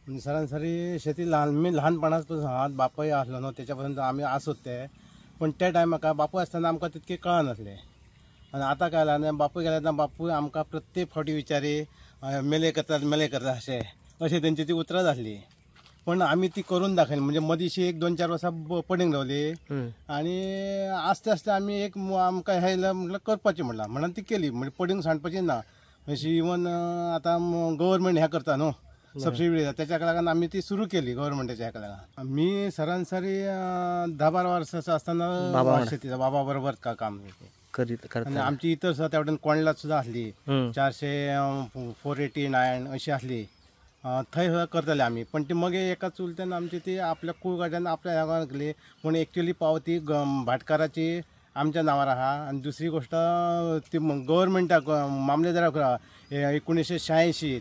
सरासरी शेती लहान मी लहानपणापासून आहात, बापूय आसलो न्हू तेच्या पासून आमी आसत ते, पण त्या टायमाक बापूय आसतना आमकां तितकें कळनासलें. आनी आतां काय जालें, बापूय गेले तेन्ना बापूय आमकां प्रत्येक फावटी विचारी मेले करतात मेले करतात अशें अशें तेंची ती उतरां आसली. पण आमी ती करून दाखयली. म्हणजे मदींशी एक 2-4 वर्सां पडींग रावली आनी आस्ते आस्ते आमी एक आमकां हें येयलें म्हटल्यार करपाचें म्हणलां म्हणून ती केली. म्हणजे पडींग सांडपाची ना. अशी इवन आतां गव्हर्मेंट हें करता न्हू सबसिडी दिता, तेच्या लागून आमी ती सुरू केली गव्हर्मेंटाच्या हेका लागून. मी सरासरी 10-12 वर्साचो आसतना शेतीचा बाबा बरोबर काम करीत. आनी आमची इतर सुद्दां त्या वटेन कोंडला सुद्दां आसली, 400 489 अशी आसली, थंय सुद्दां करताले आमी. पण ती मागीर एका चुलत्यान आमची ती आपल्या कुळगाड्यान आपल्या ह्या केली. पूण एक्चुअली पावती भाटकाराची आमच्या नांवार आहा. आनी दुसरी गोश्ट ती गव्हर्मेंटाक मामलेदाराक 1986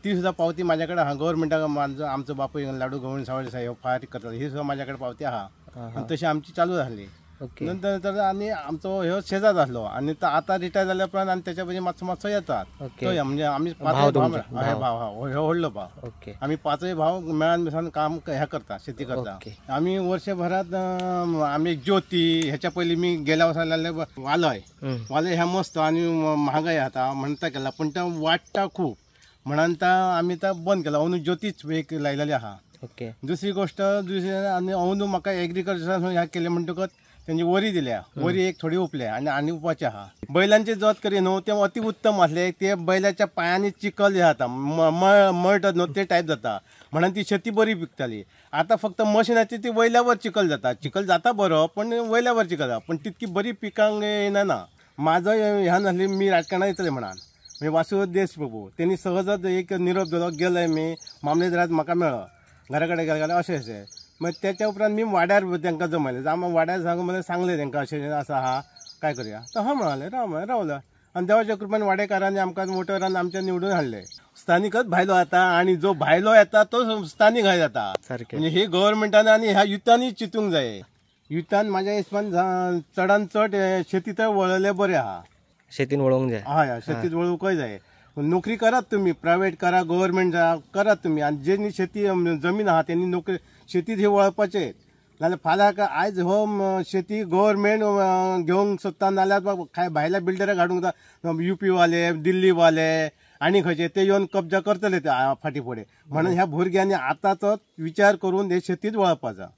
ती सुद्दां पावती म्हाज्या कडेन आहा. गव्हर्मेंटाक आमचो बापूय लाडू गवळण सावळ ह्यो फारीक करतालो, ही सुद्दां म्हाज्या कडेन पावती आहा. आनी तशी आमची चालू आसली. नंतर तर आनी आमचो ह्यो शेजार आसलो आनी तो आतां रिटायर जाल्या उपरांत आनी तेच्या पयलीं मातसो मातसो येतात. तो म्हणजे आमी पांचय भाव भाव ह्यो व्हडलो भाव, आमी पांचय भाव मेळान मिसान काम हें करता, शेती करता. आमी वर्षभरात आमी ज्योती ह्याच्या पयलीं मी गेल्या वर्सा लायले वालय, वालय ह्या मस्त आनी महागाय आता म्हणटा केला, पूण तो वाडटा खूब म्हणून तो आमी तो बंद केला. अंदू ज्योतीच एक लायलेली आहा. दुसरी गोश्ट दुसरी आनी अंदू म्हाका एग्रीकल्चरान ह्या केलें म्हणटकच तेंची वरी दिल्या, वरी एक थोडी उपल्या आनी आनी उपपाची आहा. बैलांचे जोत करी न्हू ते अति उत्तम आसले, ते बैलाच्या पांयांनी चिखल जाता, मळटात न्हू ते टायप जाता, म्हणून ती शेती बरी पिकताली. आतां फक्त मशिनाची ती वयल्यावर चिखल जाता, चिखल जाता बरो पण वयल्यावर चिखल जाता, पण तितकी बरी पिकांक येना. म्हाजो ह्या नासली मी राजकारणात येतले म्हणान, म्हणजे वासुदेव देशप्रभू तेणी सहजच एक निरोप दिलो, गेले मी मामलेदारात म्हाका मेळ्ळो, घरा कडेन गेले अशें अशें. मागीर तेच्या उपरांत मी वाड्यार तांकां जमयलें, जावं वाड्यार सांगून म्हणल्यार सांगलें तांकां अशें आसा हा काय करया, तो हा म्हणाले राव रावलो. आनी देवाच्या कृपेन वाडेकारांनी आमकां मोटरान आमच्या निवडून हाडले. स्थानिकच भायलो येता आनी जो भायलो येता तो स्थानीक जाता. म्हणजे हे गव्हर्मेंटान आनी ह्या युथांनी चिंतूंक जाय. युथान म्हाज्या हिसपान चडान चड शेती तर वळयलें बरें आहा, शेतीन वळोवंक जाय. हय, शेतीत वळोवंकय जाय. नोकरी करात तुमी, प्रायवेट करा, गव्हर्मेंट करात तुमी, आनी जेनी शेती जमीन आहा तेणी नोकरी शेतीत हे वळपाचें. नाजाल्यार फाल्यां आयज हो शेती गव्हर्मेंट घेवंक सोदता, नाजाल्यार भायल्या बिल्डराक हाडूंक जाता, युपी वाले, दिल्ली वाले आनी खंयचे ते येवन कब्जा करतले ते फाटीं फुडें. म्हणून ह्या भुरग्यांनी आतांचोच विचार करून हे शेतीत वळपाचो.